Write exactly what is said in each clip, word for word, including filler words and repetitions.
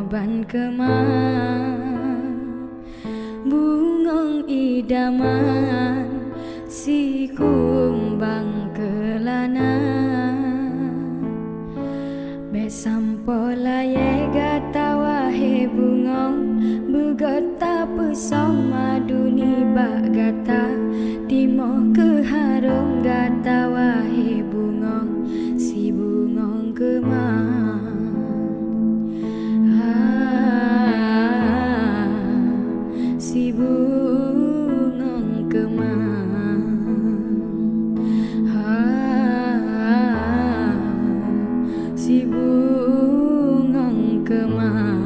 Ban keumang bungöng idaman, sikumbang keulana. Bék sampoe layée gata wahé bungöng, beugöt tapeusöm madu nibak gata. Timoh keuharôm gata wahé bungöng, sibungöng keumang. Ha, sibungöng keumang. Ha, sibungöng keumang.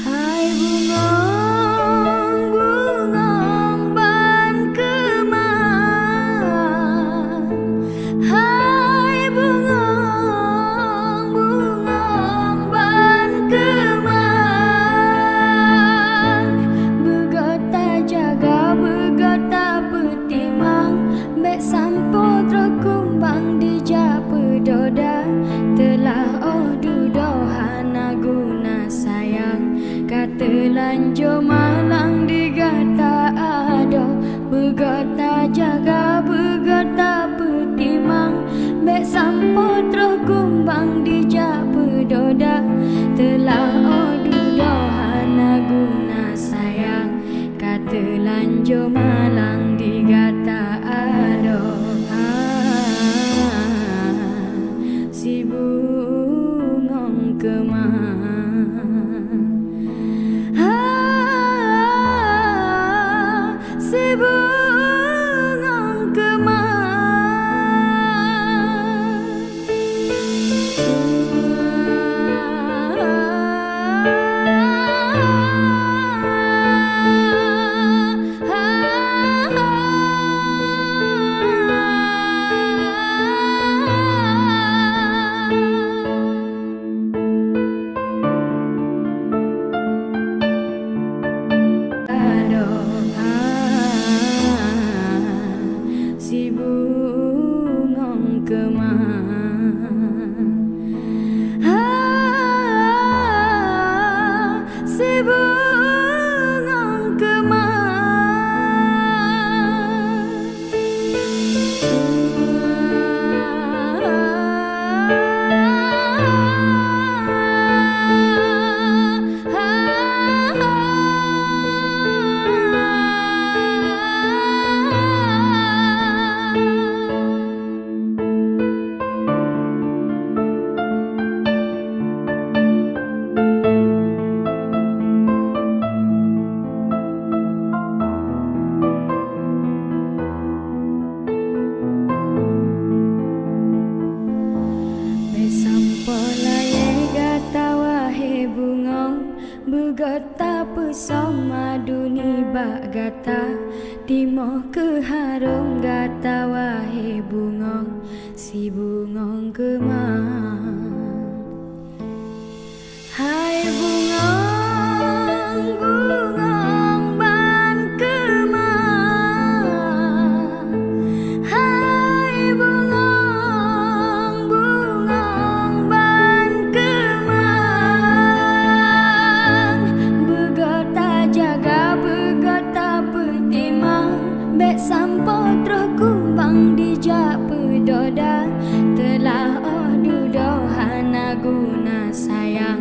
Hai bungöng, bungöng ban keumang. Hai bungöng, bungöng ban keumang. Beugöt tajaga, beugöt tapeutimang. Bék sampoe troh kumbang dijak peudoda, teulah óh dudoe hana guna sayang. Ka teulanjô malang di gata adoe, beugöt tajaga, beugöt tapeutimang. Bék sampoe troh kumbang dijak peudoda, teulah óh dudoe hana guna sayang. Ka teulanjô malang di gata adoe, ha, sibungöng keumang. Ha, sibungöng keumang. Adoe, ha, sibungöng keumang. Ha, sibungöng keumang. Bék sampoe layée gata wahé bungöng, beugöt tapeusöm madu nibak gata. Timoh keuharôm gata wahé bungöng, sibungöng keumang. Hai bungöng, bungöng ban keumang. Hai bungöng, bungöng ban keumang. Beugöt tajaga, beugöt tapeutimang. Bék sampoe troh kumbang dijak peudoda, teulah óh dudoe hana guna sayang.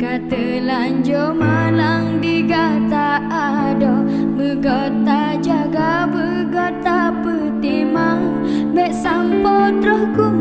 Ka teulanjô malang di gata adoe, beugöt tajaga, beugöt tapeutimang. Bék sampoe troh kumbang